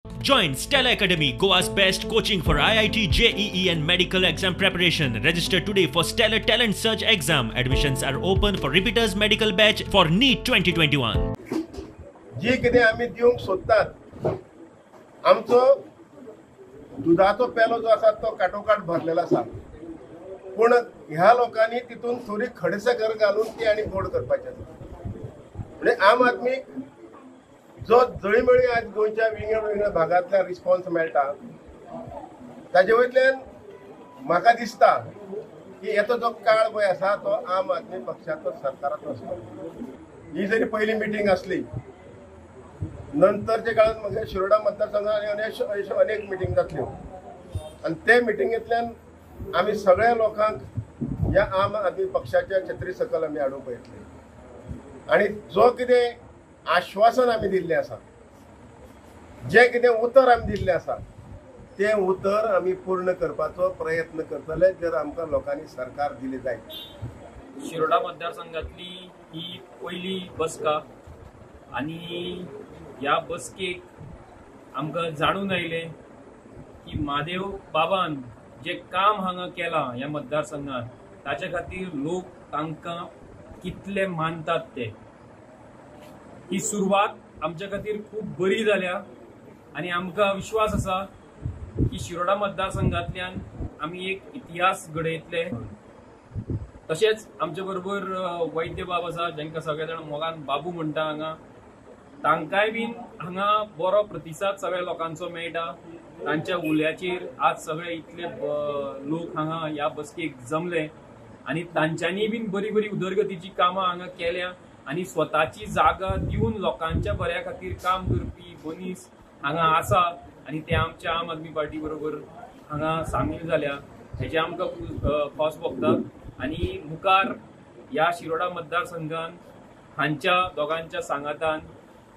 Join Stella Academy, Goa's best coaching for IIT, JEE and medical exam preparation. Register today for Stellar Talent Search exam. Admissions are open for repeaters medical batch for NEET 2021. जी कितें आमी दिवंक सोदतात, आमचो दुदाचो पेलो जो आसा तो काटोकाट भरलेलो आसा, पूण ह्या लोकांनी तितून थोडी खडसाकर घालून ती आनी गोड करपाची आसा. म्हणजे आम आदमी जो जळीमळी आज गोंयच्या विंगड विंगड भागांतल्यान रिस्पॉन्स मेळटा ताजे वयल्यान म्हाका दिसता की येतो जो काळ पळय आसा तो आम आदमी पक्षाचो सरकाराचो आसलो. ही जरी पयली मिटींग आसली, नंतरच्या काळात म्हणजे शिरोडा मतदारसंघात आनी अनेक मिटींग जातल्यो आनी ते मिटिंगेंतल्यान आमी सगळ्या लोकांक ह्या आम आदमी पक्षाच्या छत्री सकयल आमी हाडूंक पळयतले आनी जो कितें आश्वासन आमी दिल्लें आसा, जें कितें उतर आमी दिल्लें आसा तें उतर आमी पूर्ण करपाचो प्रयत्न करतले जर आमकां लोकांनी सरकार दिलें जायत. शिरोडा मतदारसंघातली ही पयली बसका आनी ह्या बसकेक आमकां जाणून आयलें की म्हादेव बाबान जें काम हांगा केलां ह्या मतदारसंघात ताच्या खातीर लोक तांकां कितले मानतात ते. ही सुरवात आमच्या खातीर खूब बरी जाल्या आनी आमकां विश्वास आसा की शिरोडा मतदारसंघांतल्यान आमी एक इतिहास घडयतले. तशेंच आमचे बरोबर वैद्य बाब आसा जांकां सगळे जाण मोगान बाबू म्हणटा हांगा, तांकांय बीन हांगा बरो प्रतिसाद सगळ्या लोकांचो मेळटा. तांच्या उल्याचेर आज सगळे इतले लोक हांगा ह्या बसकेक जमले आनी तांच्यांनी बीन बरी बरी उदरगतीची कामां हांगा केल्या आनी स्वताची जागा दिवन लोकांच्या बऱ्या खातीर काम करपी मनीस हांगा आसा आनी ते आमच्या आम आदमी पार्टी बरोबर हांगा सामील जाल्या हेजे आमकां खोस भोगता. आनी मुखार ह्या शिरोडा मतदारसंघान हांच्या दोगांच्या सांगातान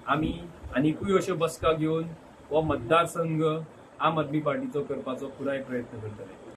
आमी आनिकूय अश्यो बसका घेवन हो मतदारसंघ आम आदमी पार्टीचो करपाचो पुराय प्रयत्न करतले.